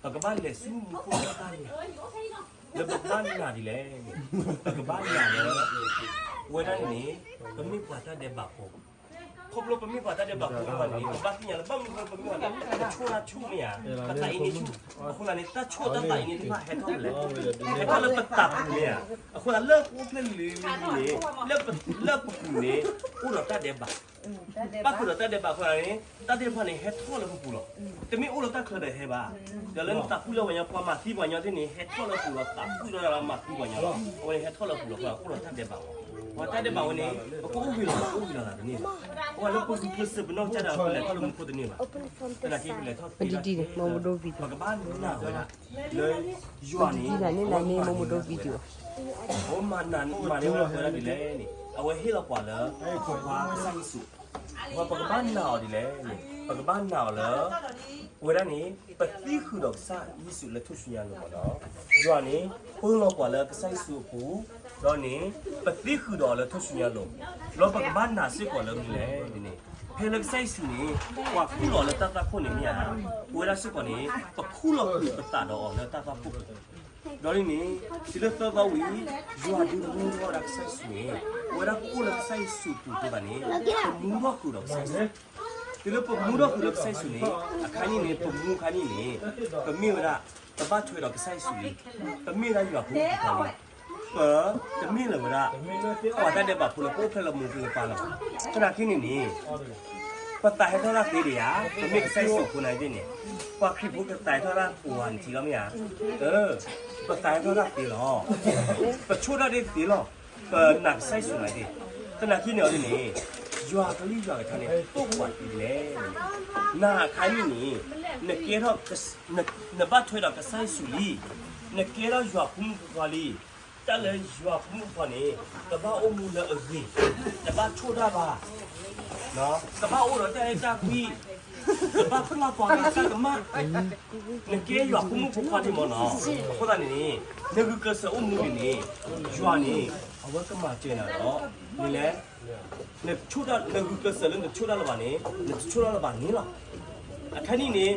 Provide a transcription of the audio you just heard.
ပကဘၣ်လဲၤဆူမူခိၣ်တၢ်န့ၣ် လၢပကဘၣ်နာ်ဒ်လဲၣ်န့ၣ်, ပကဘၣ်နာ်လၢ ပဝဲဒၣ်န့ၣ်န့ၣ် ပမ့ၢ်ပှၤတၢ်ဒဲးဘးဖိ, ခီဖျိပမ့ၢ်ပှၤတၢ်ဒဲးဘးဖိအဃိန့ၣ် ပဘၣ်သ့ၣ်ညါလၢဘၣ်မနုၤဃိပမ့ၢ်ပှၤတၢ်ဒဲးဘး ပဆိၣ်တၢ်ဆိၣ်မ့ၢ်ဧါ, ပသးအံၤန့ၣ်ဆိၣ်, အဃိသတးန့ၣ် တၢ်ဆိၣ်တၢ်သးအံၤန့ၣ်သ့ၣ်တဖၣ်ဟဲထီၣ်ဖဲလဲၣ်, ဟဲထီၣ်လၢပသးပူၤမ့ၢ်ဧါ, အဃိသတးလၢပအိၣ်ဖျဲၣ်လံန့ၣ် လၢပပူၤန့ၣ် အိၣ်ဒီးတၢ်ဒဲးဘး ဘၣ်ဃုာ်ဒီးတၢ်ဒဲးဘးအဃိန့ၣ် တၢ်သ့ၣ်တဖၣ်န့ၣ် ဟဲထီၣ်လၢပပူၤလီၤ. တမ့ၢ်အိၣ်လၢတၢ်ချၢဒီးဟဲဘၣ်. ဒီးလၢနသးပူၣ်လၢပှၤကညီ ပှၤမၤသံပှၤကညီသ့ၣ်န့ၣ် ဟဲထီၣ်လၢပူၤလီၤ, သးပူၣ်လၢမၤသံပှၤကညီလီၤ. အဝဲန့ၣ်ဟဲထီၣ်လၢပူၤလီၤ, အိၣ်ဒီးတၢ်ဒဲးဘးလီၤ. ပှၤတၢ်ဒဲးဘးဝဲန့ၣ် ပကအိၣ်ဂ့ၤလီၤ ပအိၣ်ဂ့ၤလီၤသးတန့ၢ်ဘၣ်. ပှၤလၢပသူၣ်ပစၢၤပနီၢ်ကစၢ်ဒီး ပလဲၤထီၣ်လၢမူခိၣ်တန့ၢ်ဘၣ်. သနာ်က့ပလဲၤထီၣ်သ့ဒၣ် ပကဘၣ်နာ်ဝဲဒၣ် လၢယွၤန့ၣ် အဝဲမၤန့ၢ်ဝဲဒၣ်ဒ်လဲၣ်န့ၣ် အဝဲဟ့ၣ်လီၤပှၤလၢ ပှၤကစၢ်ယ့ၣ်ၡူး, ပကဘၣ်နာ်အီၤဒ်လဲၣ်န့ၣ် ပကဘၣ်နာ်အီၤလၢ အဝဲဒၣ်န့ၣ် ပသံဃုာ်ဒီးကစၢ်ယ့ၣ်ၡူးလၢထူၣ်စုညါလိၤမးဒီး ယွၤန့ၣ် ပၢလီၤပှၤလၢကစၢ်ယ့ၣ်ၡူးအပူၤ, ဒီးန့ၣ် ပသံဃုာ်ဒီးအီၤလၢထူၣ်စုညါလိၤ, ဒီးပကဘၣ်နာ်စ့ၢ်ကီးလၢမနုၤလဲၣ်န့ၣ် ဖဲလၢကစၢ်ယ့ၣ်ၡူးန့ၣ် ပှၤခူၣ်လီၤလၢတၢ်သွၣ်ခိၣ်န့ၣ်မ့ၢ်ဧါ, ပဝဲဒၣ်စ့ၢ်ကီးန့ၣ် ပခူၣ်လီၤကွံာ်ပသးဒီးအီၤလၢတၢ်သွၣ်ခိၣ် ဒီးန့ၣ် တုၤလၢသၢသီဝံၤ ယွၤဒုးမူထီၣ်ဝဲဒၣ်ကစၢ်ယ့ၣ်ၡူးန့ၣ် ပဝဲဒၣ်ပအိၣ်လၢကစၢ်ယ့ၣ်ၡူးအပူၤအဃိသတးန့ၣ် ပမူထီၣ်ဃုာ်ဒီးကစၢ်ယ့ၣ်ၡူး, တုၤလၢပမူထီၣ်ဃုာ်ဒီးကစၢ်ယ့ၣ်ၡူးန့ၣ် အခါန့ၣ်န့ၣ် ပမူအခါန့ၣ်န့ၣ် ပမ့ၢ်ဝဲဒၣ် ပဘၣ်ထွဲဒီးကစၢ်ယ့ၣ်ၡူးလံ, ပမ့ၢ်ဝဲဒၣ်ယွၤဖိမုၣ်ဖိခွါလံ, ပတမ့ၢ်လၢၤဝဲဒၣ် ပှၤတၢ်ဒဲးဘးဖိလၢပအိၣ်ဖျဲၣ်လၢမူခိၣ်တကပၤလၢၤဘၣ်. သနာ်က့န့ၣ်န့ၣ် ပသးဟဲထီၣ်တၢ်သ့ဒံးဧါ, ပမ့ၢ်ကစၢ်ယ့ၣ်ၡူးဖိနာ်က့န့ၣ်, ပှၤခရံာ်ဖိကသးဟဲထီၣ်တၢ်ပှၤနထံၣ်လီၤမ့ၢ်ဧါ, ပသးဟဲထီၣ်တၢ်သ့လီၤ, ပဆိၣ်တၢ်ဒ်သ့လီၤ, ပနာ်ကစၢ်ယ့ၣ်ၡူးနာ်က့, သနာ်က့န့ၣ်အီၤဒ်န့ၣ်, ယွၤကလုၢ်ယွၤကထါန့ၣ် သိၣ်ပှၤသ့ဒ်လဲၣ်, နာ်အခါန့ၣ်န့ၣ်, နကဲထီၣ် နဘၣ်ထွဲဒီးကစၢ်ယ့ၣ်ၡူးလံ, နကဲထီၣ်ယွၤဖိမုၣ်ဖိခွါလံ, တၢ်လၢယွၤဖိမုၣ်ဖိခွါန့ၣ် ကဘၣ်အိၣ်မူလၢအဂ့ၤ, တဘၣ်ဆိၣ်တၢ်ဘၣ်, ကဘၣ်အိၣ်ဒီးတၢ်အဲၣ်တၢ်ကွံ, ကဘၣ်ပျၢ်ပှၤကစၢ်ကမၣ်, နကဲယွၤဖိမုၣ်ဖိခွါန့ၣ်မ့ၢ်နီၤ, အဃိသတးန့ၣ်န့ၣ်, နဂုာ်ကျဲးစၢးအိၣ်မူန့ၣ်န့ၣ်, ယွၤန့ၣ် အဝဲကမၤစၢၤနၤဒီး, နလဲၤ, နဆိၣ်တၢ် နဂုာ်ကျဲးစၢးလၢနဆိၣ်တၢ်လၢၤဘၣ်န့ၣ် နတဆိၣ်တၢ်လၢၤဘၣ်န့ၣ်လီၤ. အခါန့ၣ်န့ၣ်